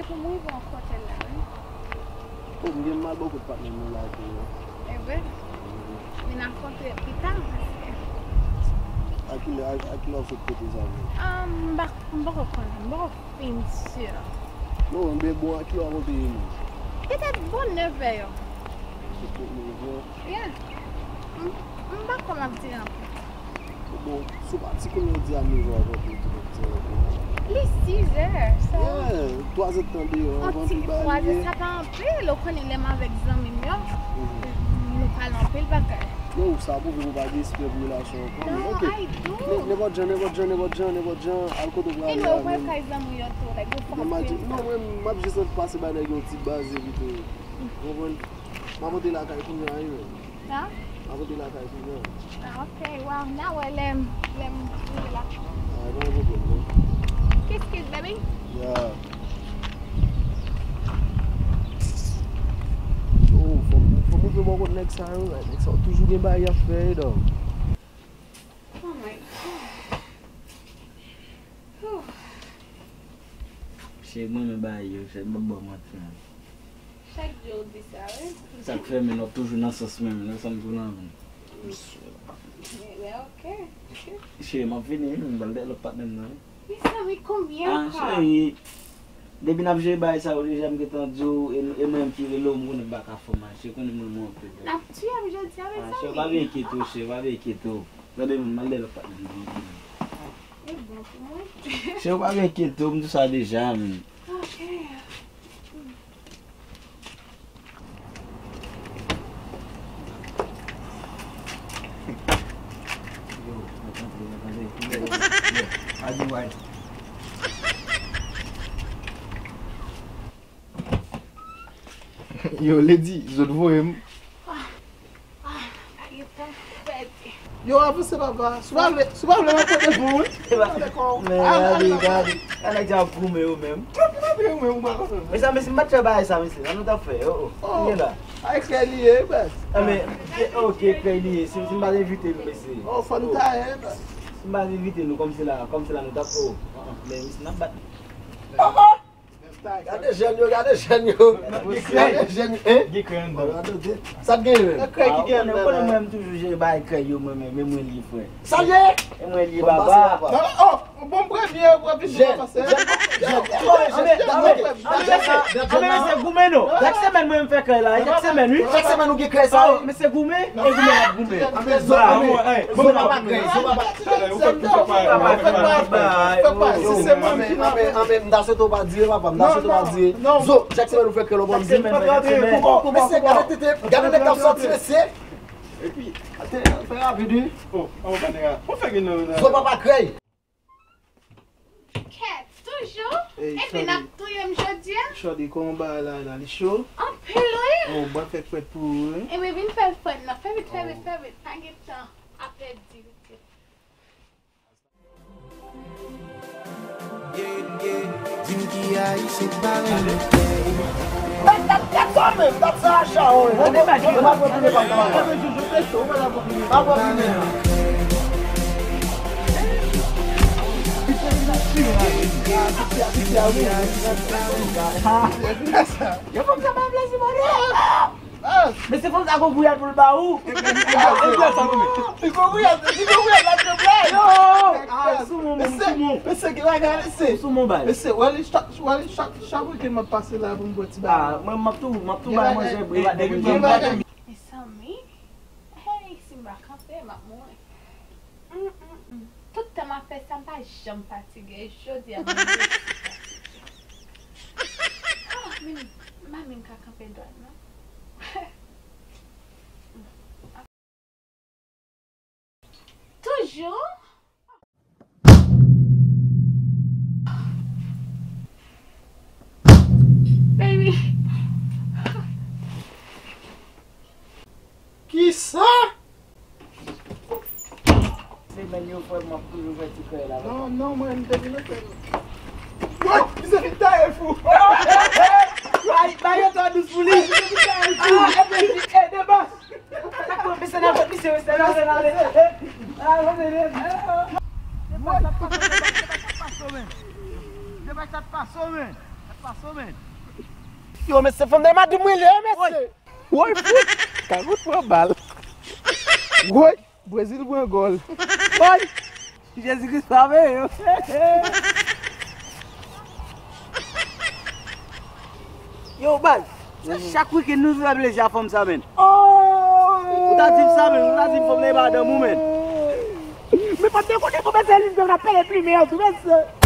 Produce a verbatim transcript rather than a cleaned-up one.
Pou mwen, bon kote la, wi. Oh, m gen mal bò kote patnè m nan la tou, wi. E vre? Wi. Men n a kontre pita, paske. A kilè, a, a kilè w sot kote sa vre? Ah, m pa, m poko konnen, m poko fin si. Non, men bon, a kilè w kontre ye menm? Petèt bò nèf è yo. Petèt nèf è? Yeah. M, m pa kwè m ap dire anpil. Bon, sou pati kounye a w di a nèf è w ap antre, ou di w ap dire anpil. Li sis è, sa. Yeah, twa zè tan deyò, anvan tout bagay. Twa zè, sa pa anpil, ou konnen lè m avèk zanmi m yo, nou pale anpil bagay. Non, sa pwouve ou pa gen espri pou relasyon an kanmenm. No, I do. Men, nenpòt jan, nenpòt jan, nenpòt jan, nenpòt jan, al kote w prale a menm. Anyway, ou pral kay zanmi w yo tou, like, yo fè anpil. Non, mwen, m ap jis antre pase ba nèg yon ti baze pito. Ou konprann? M ap antre lakay kounye a, wi, men. Sa? M ap antre lakay kounye a. Ah, ok. Well, n a wè lè m, lè m rive la. Ah, pa gen pwoblèm, non. Kiss, kiss, baby. Yeah. Oh, fò m, fò m rive bò kot nèg sa yo, nèg sa yo toujou gen bagay y ap fè, dog. Oh my God. Whew. Cheri, mwen menm bagay yo, cheri, m p ap ba w manti, non. Chak jou ou di sa, wi. Sa k fè, men, w ap toujou nan sans mwen, nan sans m tou nan men. Men, men, ok, ok. Cheri, m ap vini, wi, m pral dèyè lòt patnè m nan, wi. Mezanmi, konbyen fwa? Ah, cheri, depi n ap jere bagay sa yo, deja m gentan di w, e, e mwen menm ki rele w, m konnen m pa ka fè w mal, cheri, konnen m renmen w anpil. N ap tiye m jodi a, mezanmi. Ah, cheri, pa vin enkyete w, cheri, pa vin enkyete w. Tande, m al dèyè lòt patnè m nan, wi. E bon pou mwen. Cheri, pa vin enkyete w, m di w sa deja, men. Ok. Yo, mwen tande, mwen tande. Yo, yo, yo. Adi way. Yo, Lady, zot voye m. Ah, ah, pa gen tan pou pèdi. Yo, avanse, papa. Si w pa vle, si w pa vle, m ap pote pou ou, wi. Gade, gade. Gade nèg sa ap goumen yo menm. Mezanmi, si m pa t fè bagay sa, mesye, sa nou t ap fè, oh, oh. Kounye la. Ay, krèy li ye, baz. Ah, men, ok, krèy li ye. Si, si m pa t envite nou, mesye. Oh, fò n taye, baz. Si m pa t envite nou, kòmsi la, kòmsi la nou t ap, oh, ah, ah, men, mesye, n ap bat. Oh, oh. Gade jèn yo, gade jèn yo. Gade jèn yo, hein? Gen krèy anndan. Sa k genyen menm? Nan krèy ki gen anndan la. Ou konnen mwen, m toujou jere bagay krèy yo, mwen menm, e mwen li ye, frè. Sa l ye? E mwen li ye, papa. Non, non, oh, bon, premye, ou ap vin avanse. Anben, anben, anben, mesye, goumen non. Chak semèn mwen m fè krèy la, chak semèn, wi. Chak semèn ou gen krèy sa, wi. Mesye goumen, e goumen ap goumen. Anben, zo, anben, zo papa krèy, zo papa. Fè pa, fè pa, fè pa, si se mwen ki nan. Anben, anben, m ta swete w pa dire, papa, m ta swete w pa dire. Zo, chak semèn ou fè krèy la, w pa m di. Mesye, gade tete, gade nèg k ap sòti, mesye. Epi, ate, fè rapid, wi. Oh, oh, banera. Ou fè gen nan. Zo papa krèy. Kèt, toujou? Epi n ap touye m jodi a? Shorty, kòman bagay la, la, li cho? Anpil, wi. Oh, mwen fèk prèt pou ou, wi. E mwen vin fè l prèt, non. Fè vit, fè vit, fè vit. Pa gen tan a pèdi, vit, vit. Di m ki ayisyen k pa renmen pèy. Gad, gad, gad sa menm, gad sa a chawon. Gade bagay. Pa pran pime pa sa. Pa pran pime. Yo, fòm sa pa plezi, mwen. Ah! Mesye, fòm sa gon gouyad pou l ba ou. Li gon gouyad, li gon gouyad la, te blay. Yo! Ah, sou moun, sou moun. Mesye, gen bagay, mesye. Sou moun, bay. Mesye, wè li chak, wè li chak, chak wikenn m ap pase la pou m bwè ti bagay. Ah, mwen, m ap tou, m ap tou bay manje, bri, nèg yo gen bagay. Mezanmi, hey, si m pa kanpe, m ap mouri. Mm, mm, mm. Tout tan m ap fè sa, m pa janm fatige. Jodi a, mwen reyisi fatige. Ah, men, m pa menm ka kanpe dwat, non. Toujou? Baby. Kisa? Semèn yo, frè, m ap toujou fè ti krèy la. Non, non, mwen, m te vin fè. Woy, misye fin taye fou. Bay, bay yo twò dous pou li. Misye fin taye fou. Ah, epi, e, de bòs. Misye nan tèt misye, misye nan tèt misye. Depa sa pase, depa sa pase, men. Depa sa pase, men. Paso, men. Yo, mesye, fanm nan madanm mwen lè, mesye. Woy, fout. Kagout pran bal. Woy, Brezil pran gòl. Woy. Jezi Kris pa veye yo. Yo, baz, se chak wikenn nou fè plezi a fanm sa, men. Ou ta di m sa, men. Ou ta di m fanm nan e pa madanm ou, men. Men pa dekonnen tou, mesye, li menm la peye plimen an tou, mesye.